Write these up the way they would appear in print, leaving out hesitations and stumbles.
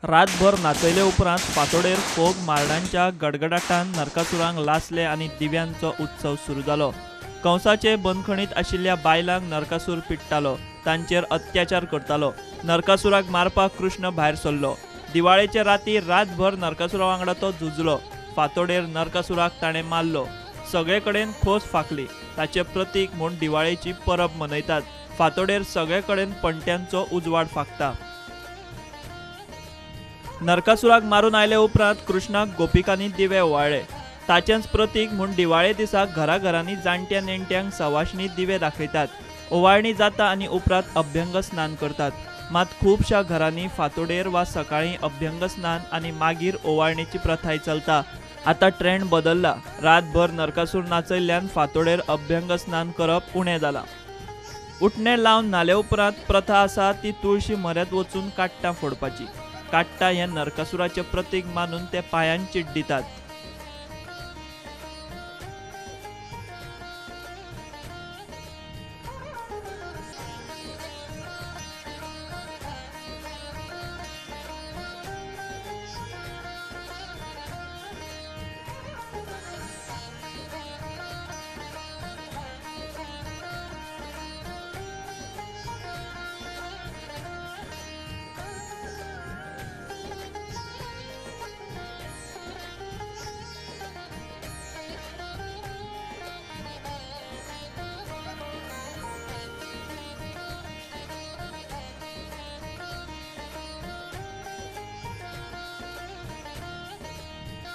रातभर नाचयले उपरांत फांतोडेर फोग मारणांच्या गडगडाटान नरकासुरांक लासले आनी दिव्यांचो उत्सव सुरू जालो. कंसाचे बंदखणीत आशिल्ल्या बायलांक नरकासूर पिडटालो, तांचेर अत्याचार करतालो. नरकासुराक मारपाक कृष्ण भायर सरलो. दिवाळेचे राती रातभर नरकासुरा वांगडा तो झुजलो. फांतोडेर नरकासुराक ताणें मारलो. सगळे कडेन खोस फांकली. ताचें प्रतीक म्हूण दिवाळेची परब मनयतात. फांतोडेर सगळे कडेन पणट्यांचो उजवाड फांकता. नरकासुराक मारून आयले उपरांत कृष्णाक गोपिकांनी दिवे ओवाळ्ळे. ताचेंच प्रतीक म्हूण दिवाळे दिसा घराघरांनी जाणट्या नेणट्यांक सवाशणी दिवे दाखयतात. ओवाळणी जाता आनी उपरांत अभ्यंग स्नान करतात. मात खुबश्या घरांनी फांतोडेर वा सकाळीं अभ्यंग स्नान आनी मागीर ओवाळणेची प्रथाय चलता. आतां ट्रेंड बदल्ला. रातभर नरकासूर नाचयल्ल्यान फांतोडेर अभ्यंग स्नान करप उणें जालां. उटणें लावन न्हाले उपरांत प्रथा आसा ती तुळशी म्हऱ्यांत वचून काट्टां फोडपाची. काट्टां हें नरकासुराचें प्रतीक मानून ते पांयान चिड्डितात.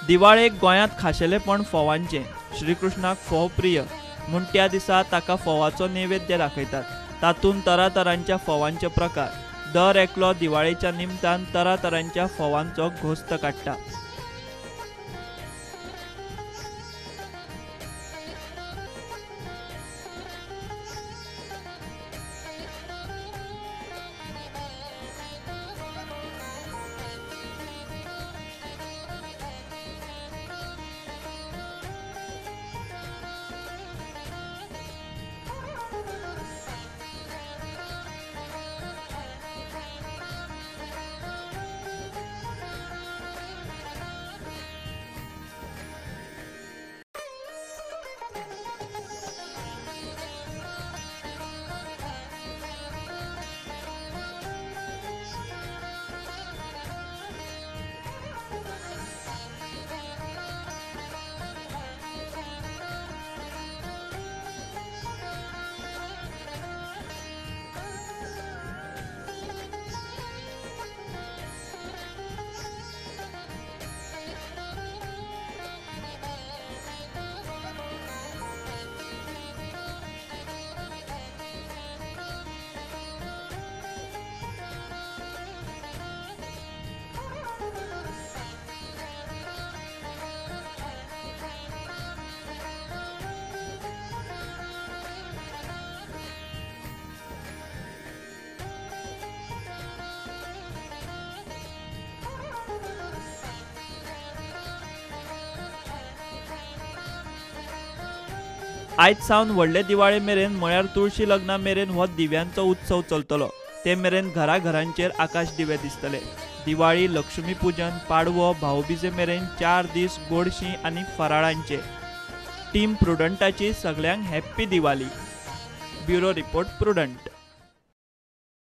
दिवाळेक गोंयांत खाशेलेपण फोवांचें. श्रीकृष्णाक फोव प्रिय म्हूण त्या दिसा ताका फोवाचो नैवेद्य दाखयतात. तातूंत तरातरांच्या फोवांचे प्रकार. दर एकलो दिवाळेच्या निमतान तरातरांच्या फोवांचो घोस्त काडटा. आयज सावन व्हडले दिवाळे मेरेन म्हळ्यार तुळशी लग्ना मेरेन हो दिव्यांचो उत्सव चलतलो. ते मेरेन घराघरांचेर आकाश दिवे दिसतले. दिवाळी, लक्ष्मी पूजन, पाडवो, भाऊबीजे मेरेन 4 दीस गोडशी आनी फराळांचे. टीम प्रुडंटाची सगल्यांक happy Diwali. Bureau report, Prudent.